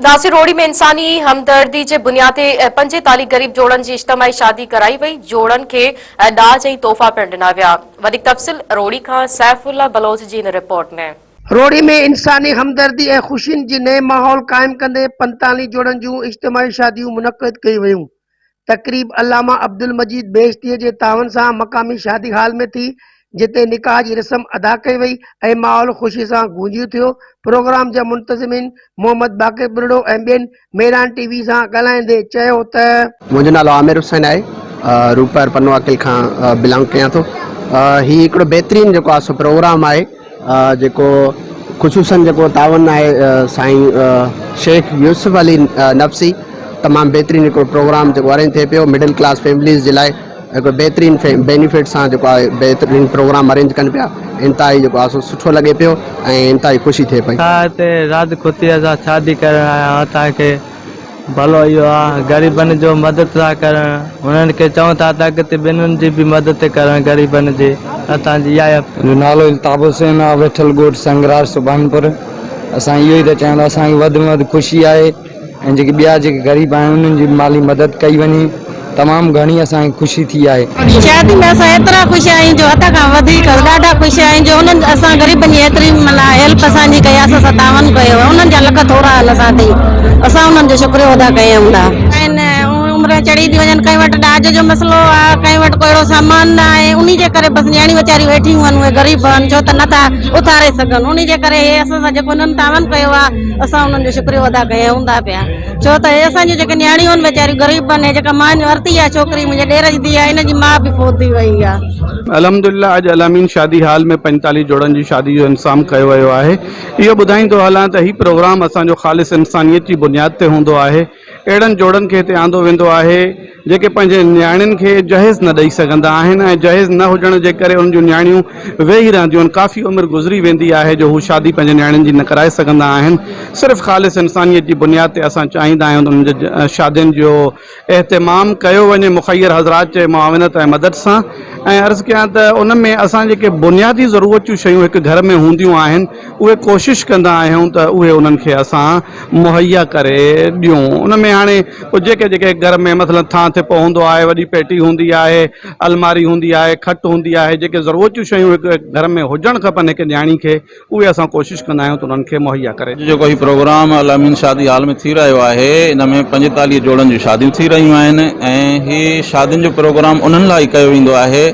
ناصر روهڙي ۾ انساني همدردي جي بنياد تي 45 غريب جوڙن جي اجتماعي شادي ڪرائي وئي، جوڙن کي ڏاج ۽ تحفا پڻ ڏنا ويا. وڌيڪ تفصيل روهڙي کان سيف الله بلوچ جي هن رپورٽ ۾. روهڙي ۾ انساني همدردي ۽ خوشين جي نئين ماحول قائم ڪندي 45 جوڙن جون اجتماعي شاديون منعقد ڪيون ويون. تقريب علامه عبدالمجيد بهشتيء جي تعاون سان مقامي شادي هال ۾ ٿي، جتي نڪاح جي رسم ادا ڪئي وئي ۽ ماحول خوشي سان گونجي اٿيو. پروگرام جا منتظمين محمد باقر ٻرڙو ۽ ٻين ميران ٽي وي سان ڳالهائيندي چيو ته. منهنجو نالو عامر حسين آهي روپر پنو عاقل کان بلانگ ڪيان ٿو هي هڪڙو بهترين جيڪو آهي سو پروگرام آهي جيڪو خصوصن جيڪو تعاون آهي سائين شيخ يوسف علي نفسي تمام بهترين هڪڙو پروگرام جيڪو ارينج ٿئي پيو مڊل ڪلاس فيمليز جي لاء هڪڙو بهترين بينيفٽ سان جيڪو آهي بهترين پروگرام ارينج ڪن پيا انتهائي جيڪو آهي سو سٺو لڳي پيو ۽ انتهائي خوشي ٿئي پئي. اسان هتي رات خوشيء سان شادي ڪرڻ آيا آهيون اسان کي ڀلو اهو آ غريبن جو مدد ٿا ڪرڻ هنن کي چئون ٿا ته اڳتي ٻنهن جي به مدد ڪرڻ غريبن جي اسان جي اها ئي منهنجو نالو الطاف حسين آ ويٺل ڳوٺ سنگرار سبحانپور اسان اهو ئي ٿا چاهيون ته اسان کي وڌ ۾ وڌ خوشي آهي ۽ جيڪي ٻيا جيڪي غريب آهن انهن جي به مالي مدد ڪئي وڃي تمام گهڻي اسان کي خوشي ٿي آهي. شادي ۾ اسان ايترا خوش آهيون جو حد کان وڌيڪ ڏاڍا خوش آهيون جو انهن اسان غريبن جي ايتري معنيٰ هيلپ اسان جي ڪئي اسان سان تعاون ڪيو انهن جا لک ٿورا آهن اسان تي اسان انهن جو شڪريو ادا ڪيون ٿا. آهن عمرون چڙهي ٿيون وڃن ڪنهن وٽ ڏاج جو مسئلو آهي ڪنهن وٽ ڪو اهڙو سامان نه آهي انهي جي ڪري بس نياڻيون ويچاريون ويٺيون آهن اهي غريب آهن ڇو ته نٿا اٿاري سگهن انهي جي ڪري هي اسان سان جيڪو انهن تعاون ڪيو آهي اسان انهن جو شڪريو ادا ڪيون ٿا پيا. ڇو ته هي اسان جون جيڪي نياڻيون آهن ويچاريون غريب آهن هي جيڪا مان ورتي آهي ڇوڪري منهنجي ڏير جي ڌيء آهي ان جي ماء به فوت ٿي وئي آهي. الحمدلله اڄ الامين شادي هال ۾ 45 جوڙن جي شادي جو انتظام ڪيو ويو آهي اهو ٻڌائيندو هلان ته هي پروگرام اسان جو خالص انسانيت جي بنياد تي هوندو آهي اهڙن جوڙن کي هتي آندو ويندو آهي جيڪي پنهنجي نياڻين کي جهيز نه ڏئي سگهندا آهن ۽ جهيز نه هجڻ جي ڪري انهن جون نياڻيون ويهي رهنديون آهن ڪافي عمر گذري ويندي آهي جو هو شادي پنهنجي نياڻين جي نه ڪرائي سگهندا آهن صرف خالص انسانيت جي بنياد تي اسان چاهيندا آهيون ته انهن جي شادين جو اهتمام ڪيو وڃي مخير حضرات جي معاونت ۽ مدد سان ۽ عرض ڪيان ته ان ۾ اسان جيڪي بنيادي ضرورت جون شيون هڪ گهر ۾ هونديون آهن اهي ڪوشش ڪندا آهيون ته اهي انهن کي اسان مهيا ڪري ڏيون ان ۾ هاڻي پوء جيڪي جيڪي گهر ۾ مثلا ٿانء ٿپو هوندو آهي وڏي پيٽي هوندي آهي الماري هوندي آهي کٽ هوندي آهي جيڪي ضرورت جون شيون هڪ گهر ۾ هجڻ کپن هڪ نياڻي کي اهي اسان ڪوشش ڪندا آهيون ته انهن کي مهيا ڪري اڄ جيڪو هي پروگرام الامين شادي هال ۾ ٿي رهيو آهي ان ۾ 45 جوڙن جون شاديون ٿي رهيون آهن ۽ هي شادين جو پروگرام انهن لاء ئي ڪيو ويندو آهي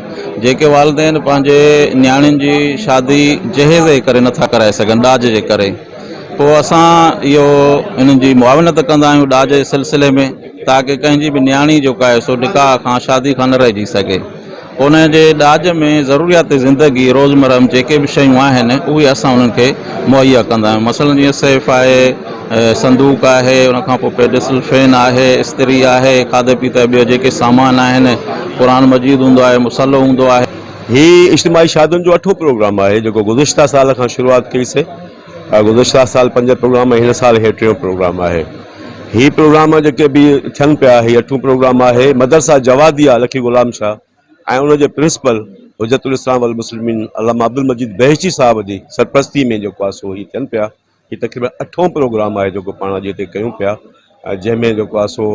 جيڪي والدين پنهنجي نياڻين جي شادي جهيز جي ڪري نٿا ڪرائي سگهن ڏاج جي ڪري پوء اسان اهو انهن جي معاونت ڪندا آهيون ڏاج جي سلسلي ۾ تاڪه ڪنهن جي به نياڻي جيڪو آهي سو نڪاح کان شادي کان نه رهجي سگهي پوء ان جي ڏاج ۾ ضروريات زندگي روزمره ۾ جيڪي به شيون آهن اهي اسان انهن کي مهيا ڪندا آهيون مثلاً جيئن سيف آهي صندوق آهي ان کان پوء پيڊسل فين آهي استري آهي کاڌي پيتي جا ٻيا جيڪي سامان آهن قرآن مجيد هوندو آهي مصلو هوندو آهي. هي اجتماعي شادين جو اٺون پروگرام آهي جيڪو گذشته سال کان شروعات ڪئي سي گذشته سال پنج پروگرام ۽ هن سال هي ٽيون پروگرام آهي هي پروگرام جيڪي به ٿين پيا هي اٺون پروگرام آهي مدرسه جواديه لکي غلام شاهه ۽ ان جي پرنسپل حجت الاسلام والمسلمين علامه عبدالمجيد بهشتي صاحب جي سرپرستي ۾ جيڪو آهي سو هي ٿين پيا هي تقريبن اٺون پروگرام آهي جيڪو پاڻ اڄ هتي ڪيون پيا جنهن ۾ جيڪو آهي سو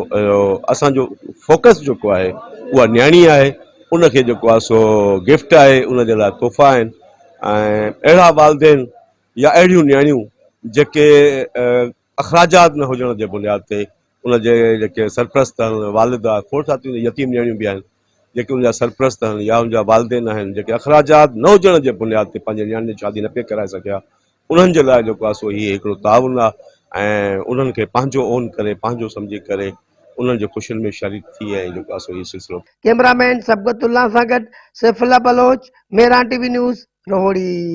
اسان جو فوڪس جيڪو آهي اها نياڻي آهي ان کي جيڪو آهي سو گفٽ آهي ان جي لاء تحفا آهن ۽ اهڙا والدين يا اهڙيون نياڻيون جيڪي اخراجات نه هجڻ جي بنياد تي ان جي جيڪي سرپرست آهن والد آهي کوڙ ساتيون يتيم نياڻيون به آهن جيڪي ان جا سرپرست آهن يا ان جا والدين آهن جيڪي اخراجات نه هجڻ جي بنياد تي پنهنجي نياڻين جي شادي نه پئي ڪرائي سگهيا انهن جي لاء جيڪو آهي سو هي هڪڙو تعاون آهي ۽ انهن کي پنهنجو اون ڪري پنهنجو سمجهي ڪري انهن جي خوشين ۾ شريڪ ٿي ۽ جيڪو آهي سو هي سلسلو ڪئميرا مين صبغت الله سان گڏ Saif Ullah Baloch, Mehran T V news, Rohri.